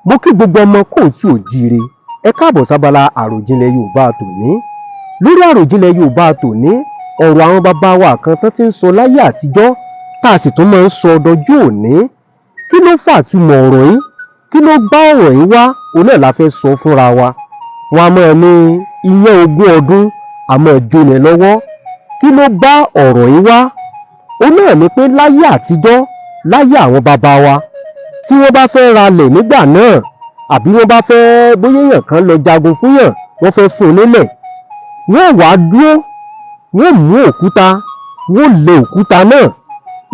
Mo kí gbogbo ọmọ kóòtù òjíire, ẹ káàbọ̀ sábala àròjinlẹ̀ Yorùbá tòní. Lórí àròjinlẹ̀ Yorùbá tòní, ọ̀rọ̀ àwọn bàbá wa kan tán ti ń sọ láyé àtijọ́ tá a sì tún máa ń sọ dọjọ́ òní. Kí ló fàtumọ̀ ọ̀rọ̀ yìí? Kí ló bá ọ̀rọ̀ yìí wá? Òun náà la fẹ́ sọ fúnra wa. Wọn a máa ní iyán ogún ọdún a máa jóni lọ́wọ́. Kí ló bá ọ̀rọ̀ yìí wá? Òun náà ni pé láyé àtijọ́, láyé àwọn bàbá wa, tí wọ́n bá fẹ́ ralẹ̀ nígbà náà, àbí wọ́n bá fẹ́ bóyá èèyàn kan lọ jagun fún yàn, wọ́n fẹ́ fún un nílẹ̀, wọ́n wàá dúró, wọ́n mú òkúta, wọ́n lé òkúta náà.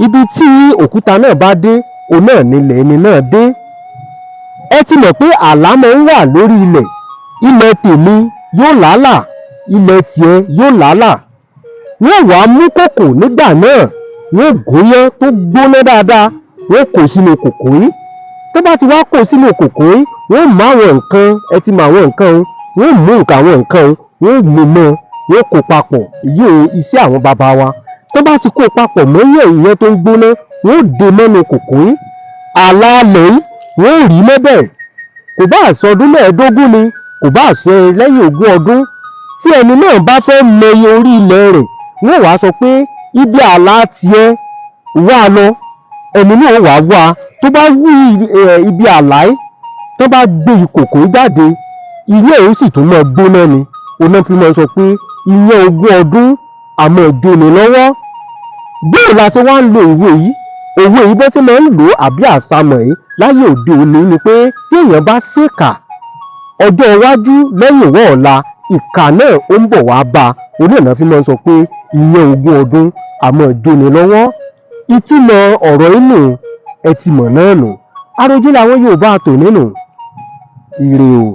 Ibi tí òkúta náà bá dé, òun náà nílẹ̀ ẹni náà dé. Ẹ ti mọ̀ pé ààlà máa ń wà lórí ilẹ̀. Ilẹ̀ tèmi yóò làálà, ilẹ̀ tiẹ̀ yóò làálà. Wọ́n wàá mú kòkò nígbà náà, wọ́n gúnyán tó gbóná dáadáa, wọ́n kó sínú kòkò yìí. Tó bá ti wá kó sínú kòkò yìí, wọ́n mú àwọn nǹkan, ẹ ti mọ àwọn nǹkan un, wọ́n mú nǹkan àwọn nǹkan un, wọ́n mú mọ́, wọ́n kó papọ̀. Èyí ò iṣẹ́ àwọn bàbá wa. Tó bá ti kó papọ̀ mọ́yẹ̀ ìyẹn tó ń gbóná, wọ́n dé mọ́nu kòkò yìí. Ààlà alẹ̀ yìí wọ́n rí mọ́bẹ̀. Kò bá àsọdún 15 ni, kò bá àṣẹ lẹ́yìn 20 ọdún, tí ẹni náà bá fẹ́ mọ iye orí ilẹ̀ rẹ̀, wọ́n wàá sọ pé ibi ààlà tiẹ̀ wá lọ, ẹni náà wàá wá. Tó bá wí ibi ààlà yìí, tó bá gbé ìkòkò jáde, ilé ẹ̀ ó sì tún máa gbóná ni. Òun náà fi máa sọ pé iyán ogún ọdún àmọ́ jóni lọ́wọ́. Bóò la ṣe wá ń lo òwe yìí? Òwe yìí, bó ṣe máa ń lò ó àbí àṣàmọ̀ yìí láyé òde òní ni pé tí èèyàn bá ṣèkà, ọjọ́ iwájú, lẹ́yìn ìwọ́ ọ̀la, ìkà náà ó ń bọ̀ wá bá a. Òun náà fi máa ń sọ pé iyán ogún ọdún àmọ́ jóni lọ́wọ́. Ìtumọ̀ ọ̀rọ̀ inú ẹ ti mọ̀ náà nù. Àròjinlẹ̀ àwọn Yorùbá tòní nù. Ire o.